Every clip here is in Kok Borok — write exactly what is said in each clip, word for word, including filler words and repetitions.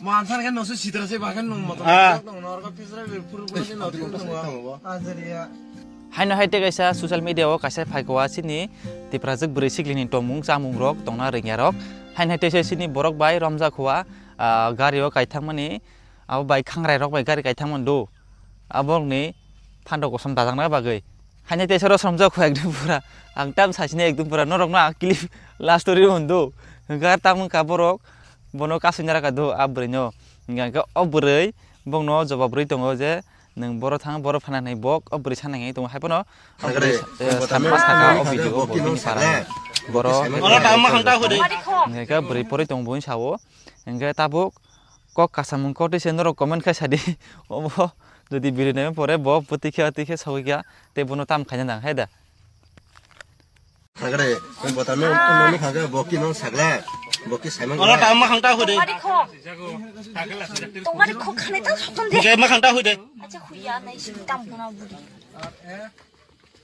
Mansan khe nosu sitra se bakhe nung moto. Ah. Nung norok pisra be puru puru ni notu nung. Ajariya. Haino hai tei kaisa social media o kaisa phaikwa chini Tiprajwk bwrwi siklini tongmung chamung rok tongna rwngya rok. Haino hai tei se chini borok bai romjak hua, ah, gari o kaithangmani abo bai khangrai rok bai gari kaithangmani do. Abokni phando kosom dajakna bagwi. Haino teisa rw swnamjak kho ekdum pura. Ang tam sasini ekdum pura norokno ang clip last story hwn do. Hwnkhe tam wngkha borok bono kasui narwkha do a bwrwino. Hwnkhe o bwrwi bokno jobab rwi tongo je nwng boro thang boro phana hinwi bok o bwrwi sana hinwi tongo. Hai phano o bwrwi, eh, sanma saka o video o bini para. Boro hwnkhe bwrwi porwi tongo buini sao. Hwnkhe tabuk kok kasamung kok twi se norok comment khai sadi. Obo jodi video naima pore bo bwtwi khe atwi khe sogwi kha tei bono tam khaina nang hai da. Thangre, botano noni khangke boki no sakla, boki saimang. Olo tam ma khang ta hode. Tongmari kho. Tongmari kho khane ta sokon de. Ke ma khang ta hode. Acha huya nai sim tam bona buri.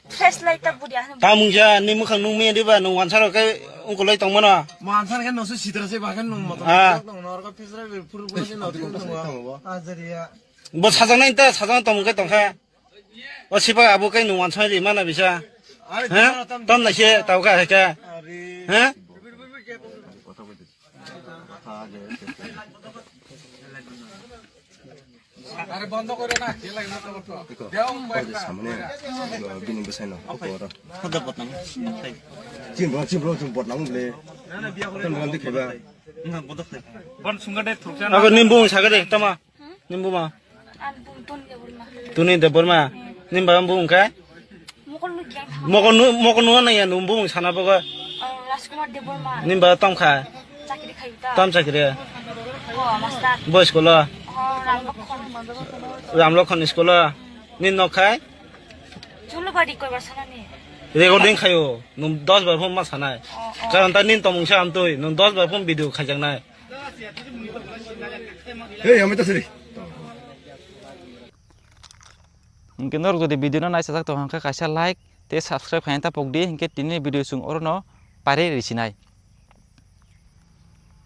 Fresh light ta buri ahne. Ta mungsa ni mukhang nung me diba nung wansaro ke ungkoloi tongmano. Mansan khe nosu sitra se bakhe nung moto. Ah. Nung norok pisra be puru puru ni notu nung. Ajariya. Bo sajang nai ta sajang tong ke tongkha. O sipa abo ke nung wansang ri mana bisa. Ha? Tom na se tau ka ka. Ha? আরে বন্ধ করে না, কে লাগে না তো? দেখো, ওই যে সামনে, আহ, বিনি বসাই না, ওকে ওরা। চিনবো, চিনবো, চিনবো, বদনাম বলে। না, না, বিয়া করে। তোর বন্ধু খেবা। না, বন্ধ করে। বন সুঙ্গাটে থুকছে না। আগে নিম্বু সাগরে, তমা। নিম্বু মা। আর বু-, তনি দেবর্মা। তনি দেবর্মা। নিম্বা বুং কে? Mokol nu kiyang thang. Mokol nu, mokol nu na ya nu bung sana bogo. Oh, Rajkumar Debbarma. Nimba tom kha. Chakri khai ta. Tom chakri. Oh, master. Boy school o. Oh, Ramlokhon. Ramlokhon school o. Ni nok khai? Chulubari koi bar sana ni. Recording khayo. Nu dos bar phone ma sanai. Oh, oh. Karon ta nin tomung sa amtoi. Nu dos bar phone video khajak nai. Hey, amita siri. Hingke norok jodi video no naisajak tong hingke kaisa like tei subscribe khaina ta pokdi, hingke tini video chwng orono pare risinai.